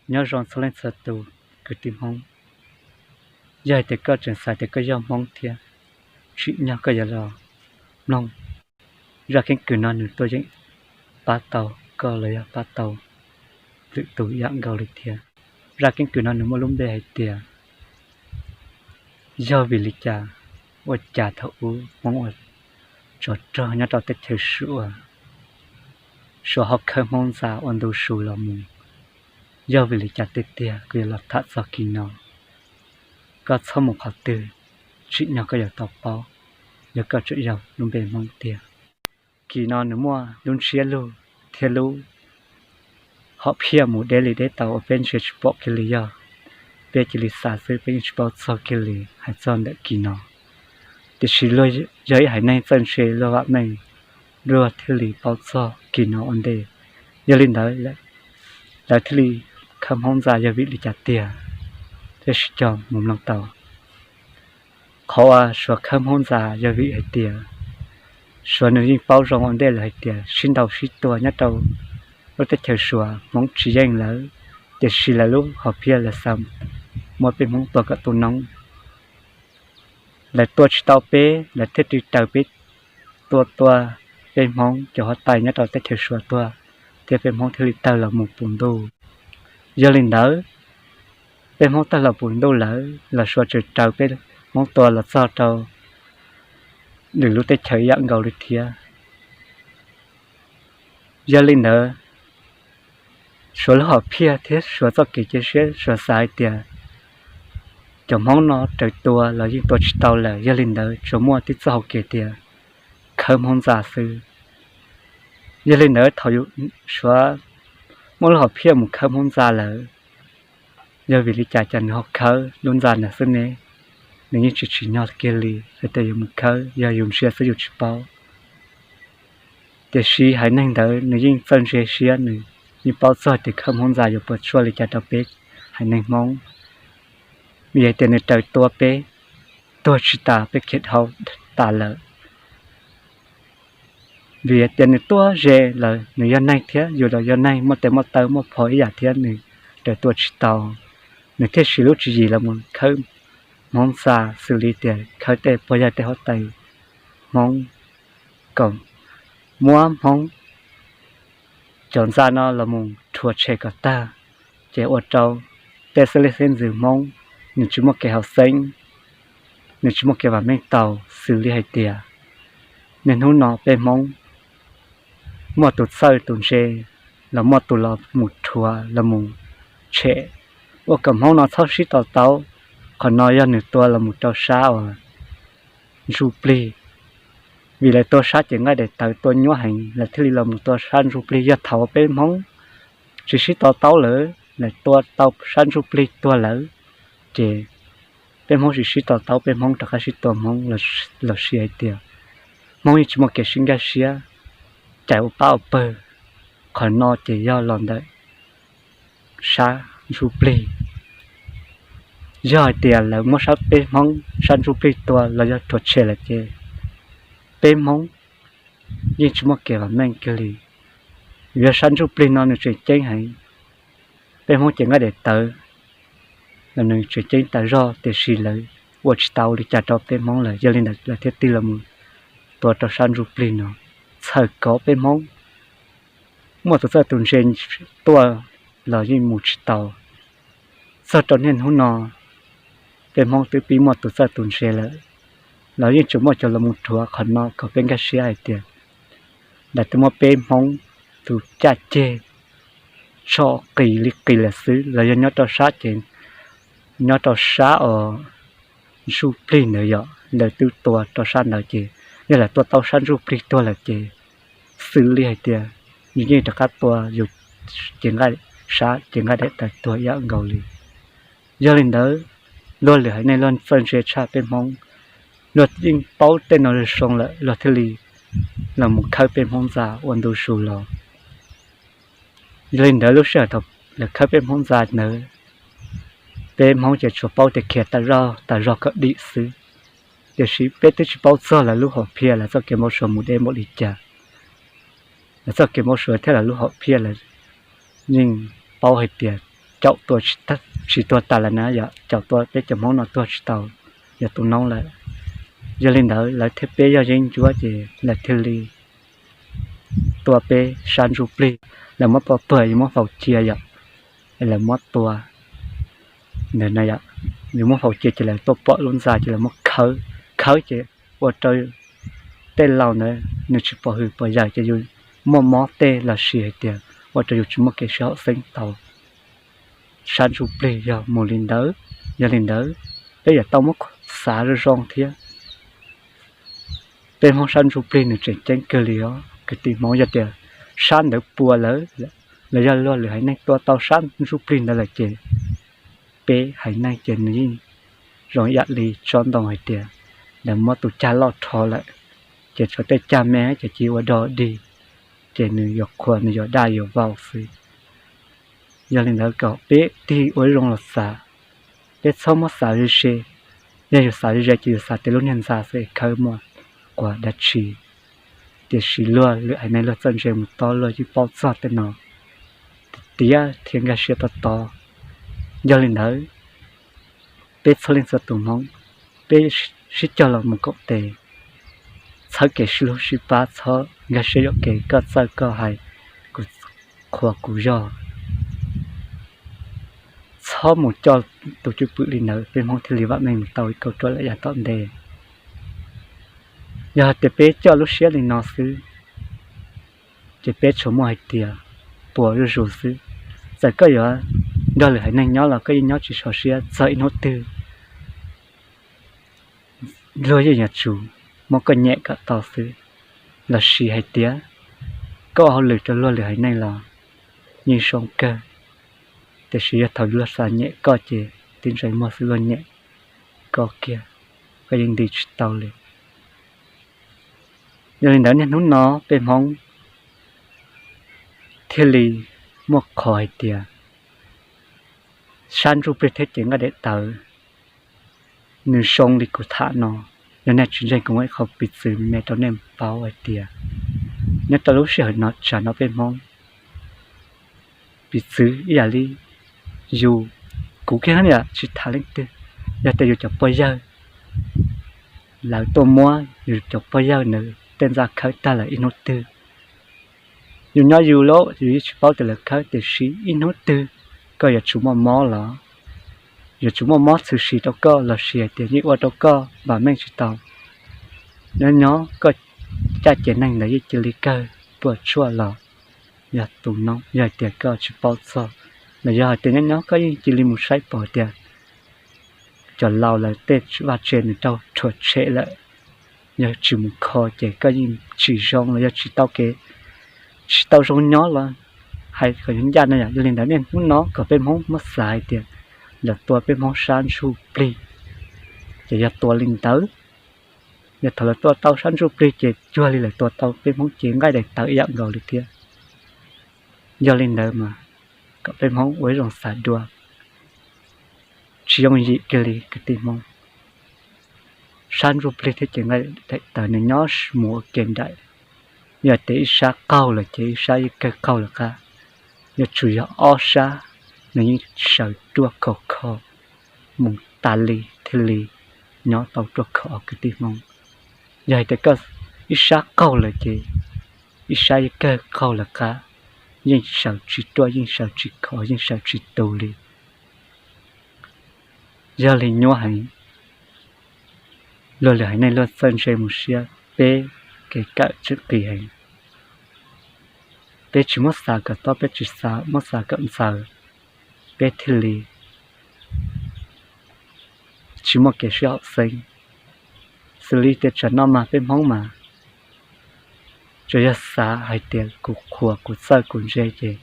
Nyob zoo txhua leej txhua tus kwv tij Hmoob, yog hais tias koj tseem xav tias koj yog Hmoob thiab, tsim nyog koj yuav los mloog zaj keeb kwm no, nws tuaj yeej pab tau koj los yog pab tau lwm tus yam nkaus li thiab. Zaj keeb kwm no nws muaj lub npe hais tias yog vim li cas ua cas thaum ub Hmoob ua tsov rog nyob rau teb chaws Suav, Suav ho khawb Hmoob ntxa ua ntu zus los mus. Yog vim li cas tiag tiag kuv yuav los tham txog kis no. Koj txhob mus qhov twg, tsim nyog koj yuav tau paub, yog koj tseem yog lub npe Hmoob tiag. Kis no nws muaj lub ntsiab lus thiab lub hom phiaj mus deb li deb tau uas peb ntsia tsis pom kiag li. Yog peb cia li xav xwb peb yeej tsis paub txog kiag li hais txog ntawm kis no. Tiam sis luag yog ib haiv neeg txawj ntse luag vam meej, luag thiaj li paub txog kis no ua ntej. Yog li ntawd lawv thiaj li khawb Hmoob ntxa yog vim li cas tiag, peb sib cog mus mloog tau. Qhov uas Suav khawb Hmoob ntxa yog vim hais tias Suav nws yeej paub zoo ua ntej lawm hais tias sib ntaus sib tua nyob rau lub teb chaws Suav Hmoob tsis yeej lawv, tiam sis lawv lub hom phiaj lawv xav muab peb Hmoob tua kom tu noob. Lawv tua tsis tau peb, lawv thiaj li raws peb, tua tua peb Hmoob cov huab tais nyob rau teb chaws Suav tuag, thiab peb Hmoob thiaj li tawg los mus puv ntuj. Yog li ntawd, peb Hmoob tawg los puv ntuj lawm los Suav tseem raws peb Hmoob tua los txog rau lwm lub teb chaws ib yam nkaus li thiab. Yog li ntawd, Suav lub hom phiaj thiab Suav txoj kev cia siab, Suav xav hais tias cov Hmoob no raws tua los yeej tua tsis tau lawm, yog li ntawd tsuas muaj tib txoj hau kev tias khawb Hmoob ntxa xwb. Yog li ntawd thaum Suav muaj lub hom phiaj mus khawb Hmoob ntxa lawm, yog vim li cas cas nws ho khawb lub ntxa ntawd xwb ne? Nws yeej tsis tsim nyog kiag li hais tias yuav mus khawb, yog yus ntsia xwb yus tsis paub. Tiam sis haiv neeg ntawd nws yeej txawj ntse siab, nws yeej paub txog tias khawb Hmoob ntxa yuav puas tsuaj li cas rau peb haiv neeg Hmoob. Vim hais tias nws raws tua peb tuag tsis tas, peb khiav dhau tas lawm. Vim hais tias nws tuaj ze lawm, nws yog neeg thiab, yus los yog neeg, muaj tes muaj taw muaj phom ib yam thiab, nws raws tua tsis tau. Nws thiaj siv lub tswv yim los mus khawb Hmoob ntxa, xws li tias khawb tej puas yog tej huab tais Hmoob, kom muab Hmoob cov ntxa no los mus rhuav tshem kom tag, ces ua rau tej xeeb leej xeeb ntxwv Hmoob nws tsis muaj kev haum xeeb, nws tsis muaj kev vam meej tau. Xws li hais tias niaj hnub no peb Hmoob muaj tus txawj tus ntse los muaj tus los mus rhuav los mus tshem, ua kom Hmoob no txhob sib to taub. Qhov no yog nws tua los mus rau sab uas ntsuj plig, vim lawv tua sab ces nqaij daim tawv tua nyuaj heev, lawv thiaj li los mus tua sab ntsuj plig. Yog thaum peb Hmoob tsis sib to taub lawm, lawv tua tau sab ntsuj plig tuag lawm, ces peb Hmoob tsis sib to taub, peb Hmoob rov qab sib tua Hmoob los sis hais tias Hmoob yeej tsis muaj kev sib nkag siab, cais ua pab ua pawg. Qhov no ces yog los ntawm sab ntsuj plig. Yog hais tias lawv muab sab peb Hmoob sab ntsuj plig tua los yog rhuav tshem lawm ces peb Hmoob yeej tsis muaj kev vam meej kiag li. Yog sab ntsuj plig no nws tseem ceeb heev, peb Hmoob ces nqaij daim tawv los nws tseem ceeb tas zog, tiam sis lawv ua tsis tau li cas rau peb Hmoob lawm, yog li ntawd lawv thiaj tig los mus tua rau sab ntsuj plig no, txhawm kom peb Hmoob muaj tus txawj tus ntse tuaj los yeej mus tsis tau. Txog rau niaj hnub no, peb Hmoob twb pib muaj tus txawj tus ntse lawm, los yeej tseem muaj cov los mus rhuav. Qhov no kom peb nkag siab hais tias lawv twb muab peb Hmoob tus caj ceg tso qis li qis lawm xwb, los yog nyob rau sab ces nyob rau sab os ntsuj plig ntawd yom, lawv twb tua rau sab ntawd ces yog lawv tua tau sab ntsuj plig tuag lawm ces xws li hais tias nws yeej rov qab tua yus cev nqaij, sab cev nqaij daim tawv tuag ib yam nkaus li. Yog li ntawd, luag lwm haiv neeg luag txawj ntse tshaj peb Hmoob, luag yeej paub tej no zoo lawm luag thiaj li los mus khawb peb Hmoob ntxa ua ntu zus los. Yog li ntawd lub sij hawm thaum lawv khawb peb Hmoob ntxa ntawd, peb Hmoob ces tsuas paub tias khiav tas zog tas zog kom dim xwb, tiam sis peb twb tsis paub txog lawv lub hom phiaj, lawv txoj kev npau suav mus deb npaum li cas. Lawv txoj kev npau suav thiab lawv lub hom phiaj lawv yeej paub hais tias caum tua tsis tuag tas lawm na yom, caum tua peb cov Hmoob no tuag tsis tau yog tus noob lawm. Yog li ntawd lawv thiab peb yog yeeb ncuab ces lawv thiaj li tua peb sab ntsuj plig, lawv muab tua tuag yuav muab faus cia yom, es lawv muab tua ntawd na yom, yuav muab faus cia ces lawv tuaj pom lub ntxa ces lawv muab khawb, khawb ces ua rau tej laus ntawd nws tsis pom hwm pom yawm ces yus muaj mob tej los sis hais tias ua rau yus tsis muaj kev sib haum xeeb tau sab ntsuj plig yog mus li ntawd. Yog li ntawd peb yuav tau muab xav zoo zoo thiab. Peb Hmoob sab ntsuj plig nws tseem ceeb kawg li os kwv tij Hmoob, yog tias sab ntawd puas lawm, los yog luag lwm haiv neeg tua tau sab ntsuj plig ntawd lawm ces peb haiv neeg ces nws yeej zoo ib yam li tsob ntoo hais tias lawv muab tus cag loj rho lawm, ces tshuav tej cag me ces cia ua dog dig, ces nws yuav qhuav nws yuav daj yuav vau xwb. Yog li ntawd kom peb tig ua ib zoo los xav, peb txhob muab xav ze ze. Yog yus xav ze ze ces yus xav tias lub niag ntxa xwb es khawb muaj quas dab tsi, tiam sis luag lwm haiv neeg luag txawj ntse mus tod luag yeej paub txog tej no tiav thiab nkag siab tob tob. Yog li ntawd peb txhua leej txhua tus Hmoob, peb sib cog los mus koom tes, txhawb kev sib hlub sib pab, txhob nkag siab yuam kev koj txawj koj hais, kuv qhuas kuv yog. Txhob mus coj tus cwj pwm li ntawd peb Hmoob thiaj li vam meej mus tau ib kauj ruam lawm yav tom ntej. Yog hais tias peb coj lub siab li no xwb ces peb tsuas muaj hais tias puas zuj zus xwb. Txawm koj yuav nrog lwm haiv neeg nyob los koj yeej nyob tsis sov siab txog ib hnub twg luag yeej yuav tsum muab koj nyem kom tau xwb. Los sis hais tias koj ua hauj lwm rau luag lwm haiv neeg los yeej zoo kawg, tiam sis yog thaum luag xav nyem koj ces tib ntsais muag xwb luag nyem koj kiag, koj yeej nti tsis tau li. Yog li ntawd niaj hnub no peb Hmoob thiaj li muaj qhov hais tias sab ntsuj plig thiab cev nqaij daim tawv nws zoo li kuv tham no. Yog nej tsis ntseeg kuv muaj ib qho piv txwv me rau nej paub hais tias nyob rau lub sij hawm no tsam no peb Hmoob piv txwv ib yam li yus, kuv kiag yam tsis tham leej twg, yog tias yus cov pog yawg lawv tuaj muab yus cov pog yawg ntawd tej ntxa khawb tag lawm ib hnub twg, yus nyob yus lawm yus yeej tsis paub tias lawv khawb, tiam sis ib hnub twg koj yuav tsum muaj mob los, yuav tsum muaj mob txhwm sim rau koj los sis hais tias yeej ua rau koj vam meej tsis tau. Nyob nyob koj caj ces neeg ntawd yeej cia li kawg puas tsuaj los yog tus no, yog hais tias koj tsis paub txog, los yog hais tias nyob nyob koj yeej cia li mus saib pom tias cov laus lawv tej vaj tse nws raug rhuav tshem lawm, yog tsis mus kho ces koj yeej tsis zoo los yog tsis tau kev, tsis tau zoo nyob los hais kom yuav ncaj no yom. Yog li ntawd niaj hnub no kom peb Hmoob muab xav hais tias lawv tua peb Hmoob sab ntsuj plig ces yog tua li ntawd. Yog thaum lawv tua tau sab ntsuj plig ces cuag li lawv tua tau peb Hmoob cev nqaij daim tawv ib yam nkaus li thiab. Yog li ntawd mas kom peb Hmoob ua ib zoo xav dua, tsis yooj yim kiag li kwv tij Hmoob. Sab ntsuj plig thiab cev nqaij daim tawv nws nyob mus ua ke nraim, yog tias ib sab qaug lawm ces ib sab yeej kawg qaug lawm qab, yuav tsum yog ob sab nws yeej sawv ruaj khov kho mus tas li thiaj li nyob tau ruaj khov kwv tij Hmoob. Yog hais tias koj ib sab qaug lawm ces ib sab yeej kawg qaug lawm qab, yeej sawv tsis ruaj yeej sawv tsis khov yeej sawv tsis tus li. Yog li nyuaj heev, luag lwm haiv neeg luag txawj ntse mus siab, peb kev kawm tseem qis heev. Peb tsis muab xav kom tob, peb tsis xav muab xav kom ntxaws, peb thiaj li tsis muaj kev sib haum xeeb. Xws li tias tsam no mas peb Hmoob mas tsuas yog xav hais tias kuv qhuas kuv txawj kuv ntse ces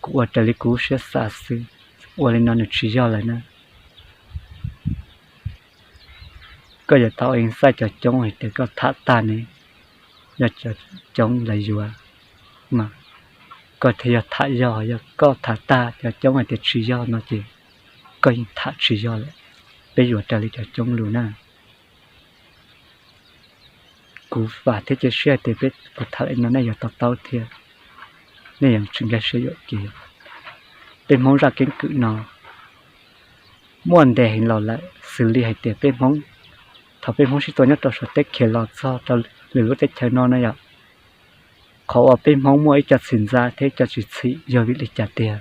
kuv ua raws li kuv siab xav xwb, ua li no nws tsis yog lawm na. Koj yuav tau eev xaij cov coob hais tias koj tham tag ne, yog cov coob lawv yuav mas koj thiaj yog tham yog, yog koj tham tag cov coob hais tias tsis yog no ces koj yeej tham tsis yog lawm. Peb yuav raws li cov coob lus na. Kuv vam thiab cia siab hais tias peb kuv tham li no nej yuav to taub thiab nej yuav tsis nkag siab yuam kev. Peb Hmoob zaj keeb kwm no muaj ntev heev los lawm, xws li hais tias peb Hmoob, thaum peb Hmoob sib tua nyob rau Suav teb khiav los txog rau lwm lub teb chaws no na yom, qhov uas peb Hmoob muaj ib co txhim ntxa thiab ib co tsis txhim yog vim li cas tiag?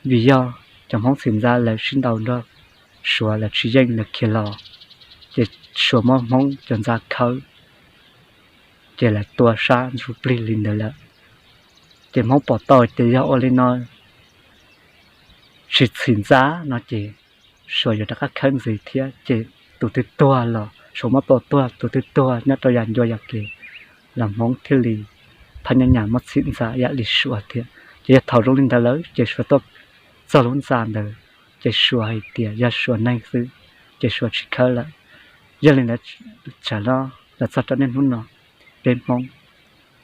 Vim yog cov Hmoob txhim ntxa lawv sib ntaus nrog Suav, lawv tsis yeej, lawv khiav los, ces Suav muab Hmoob cov ntxa khawb, ces lawv tua sab ntsuj plig li ntawd lawm. Ces Hmoob pom tau tias yog ua li no tsis txhim ntxa no ces Suav yuav rov qab khawb ntxiv thiab, ces tus twg tuag los Suav muab tua tuag, tus twg tuag nyob rau yam ncua yam kev los Hmoob thiaj li phab nyab nyas muab txhim ntxa ib yam li Suav thiab. Ces yog thaum zoo li ntawd lawm ces Suav tuaj txog lub ntxa ntawd, ces Suav hais tias yog Suav neeg xwb, ces Suav tsis khawb lawm. Yog li ntawd, tsam no los txog rau niaj hnub no, peb Hmoob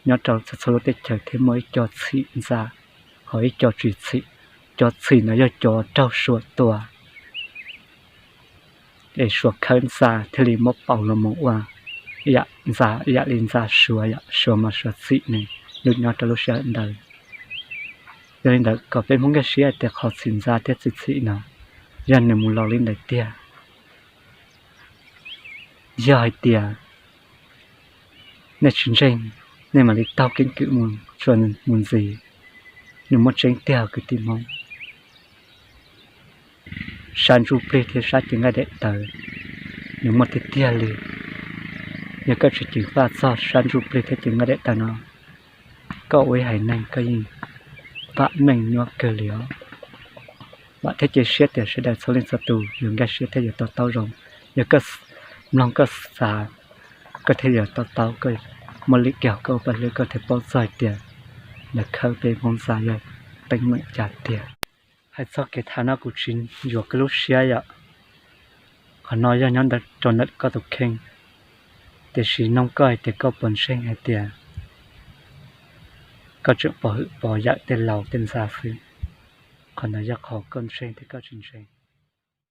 nyob rau txhua txhua lub teb chaws thiaj muaj ib co txhim ntxa, ho ib co tsis txhim. Cov txhim no yog cov raug Suav tua, es Suav khawb ntxa thiaj li muab pauv los mus ua ib yam li ntxa Suav, yam Suav mas Suav txhim nws nyob rau lub sij hawm ntawd. Yog li ntawd kom peb Hmoob nkag siab hais tias qhov txhim ntxa thiab tsis txhim no yog nws mus los li ntawd tiag. Yog hais tias nej tsis ntseeg, nej mam li taug keeb kwm mus txuas mus ntxiv, nws muaj tseeb tiag kwv tij Hmoob. Sab ntsuj plig thiab sab cev nqaij daim tawv, nws muaj tiag tiag li. Yog koj tsis ceev faj txog sab ntsuj plig thiab cev nqaij daim tawv no, koj ua ib haiv neeg koj yeej vam meej nyuaj kawg li os. Vam thiab cia siab tias sawv daws txhua leej txhua tus yuav nkag siab thiab yuav to taub zoo. Yog koj mloog koj xav, koj thiaj yuav to taub, koj muaj lwm kiag koj ua paj hlwb koj thiaj paub txog hais tias lawv khawb peb Hmoob ntxa yog teeb meem cas tiag. Hais txog kev tham no kuv tsis yuav koj lub siab yom. Qhov no yog nyob ntawm rau ntawm koj tus kheej, tiam sis noog koj hais tias koj puas ntseeg hais tias koj tseem pov hwm pov yawm tej laus tej ntxa xwb. Qhov ntawd yog qhov koj ntseeg thiab koj tsis ntseeg.